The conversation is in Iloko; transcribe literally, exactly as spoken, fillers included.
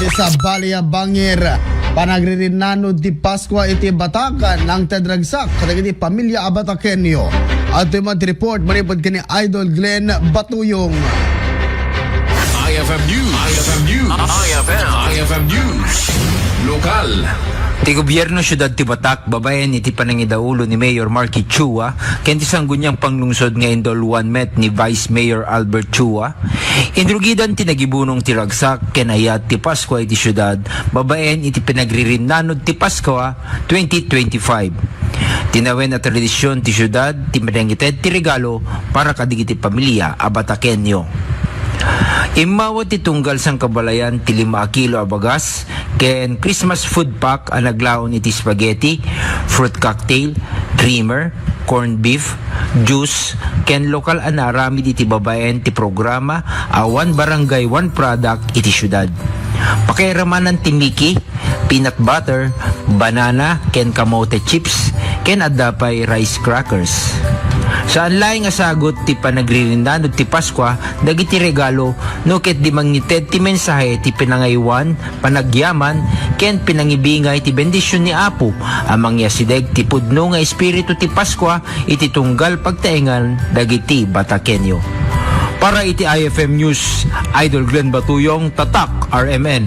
Sa Balea Bangir, panagririnanod ti Paskua iti Batakan nangted ragsak kadagiti pamilia a Batakenyo. Adtoy man ti report manipud ken ni Idol Glenn Batuyong. I F M News. I F M News. I F M, I F M News. Lokal. Ti gobyerno siudad ti Batac babaen iti panangidaulo ni Mayor Marky Chua ken ti sangguniang panglungsod nga Indol Juan Met ni Vice Mayor Albert Chua, inrugidan ti nagibunong ti ragsak ken ayat ti Paskua iti siudad babaen iti pinagririnnanod ti Paskua twenty twenty-five. Tinawen a tradision ti siudad ti manangited ti regalo para kadagiti pamilia a Batakenyo. Immawat ti tunggal sangkabalayan ti lima a kilo a bagas ken Christmas food pack a naglaon iti spaghetti, fruit cocktail, creamer, corned beef, juice, ken lokal a naaramid iti babaen ti programa a One Barangay, One Product iti siudad. Pakairamanan ti Mickey, peanut butter, banana, ken kamote chips, ken adda pay rice crackers. Saan laeng a sagut ti panagririnanod ti Paskua dagiti regalo no ket di mangited ti mensahe ti pinangaywan, panagyaman, ken pinangibingay ti bendision ni Apo a mangiasideg ti pudno nga espiritu ti Paskua iti tunggal pagtaengan dagiti Batakenyo. Para iti I F M News, Idol Glenn Batuyong, Tatak R M N.